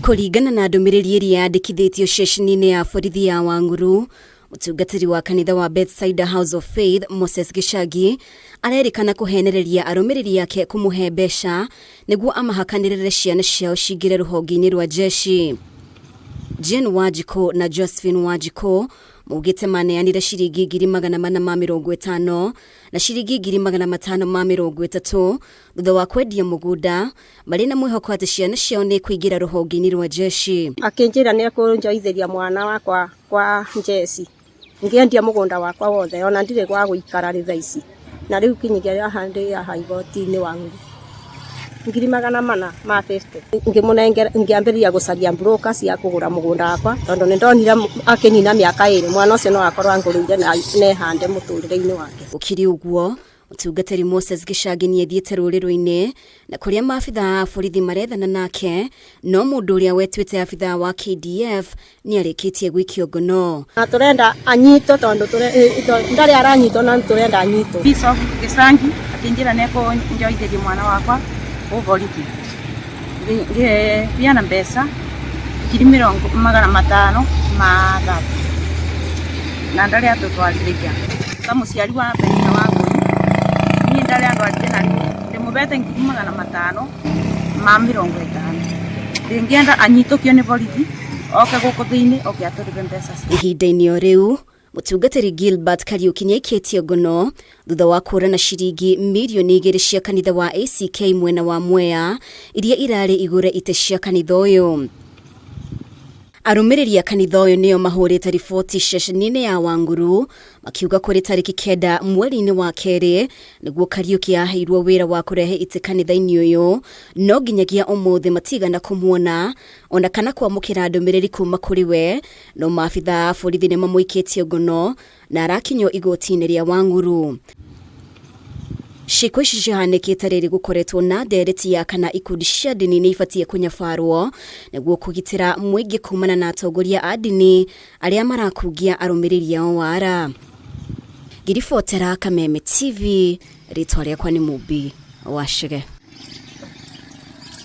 Kũringana na ndũmĩrĩri ĩrĩa yandĩkithĩtio ceceni-inĩ ya borithi ya Wang'uru, mũtungatĩri wa kanitha wa Bethsaida House of Faith Moses Gĩchangi arerĩkana kũhenereria arũmĩrĩri ake kũmũhe mbeca nĩguo amahakanĩrĩre ciana ciao cingĩre rũhonge-inĩ rwa jeshi. Jane Wanjikũ na Josephine Wanjikũ maugĩte maneanire ciringi 450,000 na ciringi 530,000 thutha wa kwendia mũgũnda marĩ na mwĩhoko atĩ ciana ciao nĩ kũingĩra rũhonge-inĩ rwa jeshi. Akĩnjĩra nĩ ekũnjoithĩria mwana wakwa kwa njeci, ngĩendia mũgũnda wakwa wothe, ona ndirĩ gwa gũikara rĩ thaa ici, na rĩu kinyagia haha ndĩ haha igoti-inĩ wa 450,000. Ngĩmũnengera, ngĩambĩrĩria gũcaria broker cia kũgũra mũgũnda wakwa, tondũ nĩ ndonire akĩnina mĩaka 2 mwana ũcio no akorwo angũrĩire na nehande mũtũrĩre-inĩ wake. Gũkĩrĩ ũguo, mũtungatĩri Moses Gĩchangi nĩ athiĩte rũrĩrũ-inĩ na kũrĩa maabithaa a borithi marethana nake, no mũndũ ũrĩa wetuĩte abithaa wa KDF nĩ arĩkĩtie gũikio ngono. Na tũrenda anyitwo tondũ ndarĩ aranyitwo na tũrenda anyitwo. Bishop Gĩchangi akĩnjĩra nĩ ekũnjoithĩria mwana wakwa kũu borithi. Ngĩheana mbeca 530,000 na ndarĩ atũtwarithĩria. Ta mũciari wa Penina Wangũi, niĩ ndarĩ andwarire na rĩu ndĩmũbete 550,000. Ndĩngĩenda anyitũkio nĩ borithi oke gũkũ thĩinĩ oke atũrĩbe mbeca ciake. Ihinda-inĩ o rĩu, mũtungatĩri Gilbert Kariũki nĩaikĩtio ngono thutha wa kũra na ciringi 2 mirioni cia kanitha wa ACK mwena wa Mwea iria irarĩ igũre itĩ cia kanitha ũyũ. Arũmĩrĩri a kanitha ũyũ nĩo mahũrĩte riboti ceceni-inĩ ya Wangũrũ makiuga kũrĩ tarĩki 9 mweri-inĩ wa kerĩ nĩguo Kariũki aheirwo wĩra wa kũrehe itĩ kanitha-inĩ ũyũ, no nginyagia ũmũthĩ matigana kũmuona ona kana kwamũkĩra ndũmĩrĩri kuma kũrĩ we, no maabithaa a borithi nĩ mamũikĩtie ngono na arakinyio igoti-inĩ rĩa Wang'uru. Ciĩko ici cihanĩkĩte rĩrĩ gũkoretwo na ndereti ya kana ikundi cia ndini nĩ ibatiĩ kũnyabarwo nĩguo kũgitĩra mũingĩ kumana na atongoria a ndini arĩa marakungia arũmĩrĩri ao wara. Ngĩribotera Kameme TV, rĩtwa rĩakwa nĩ Mũmbi wa Chege.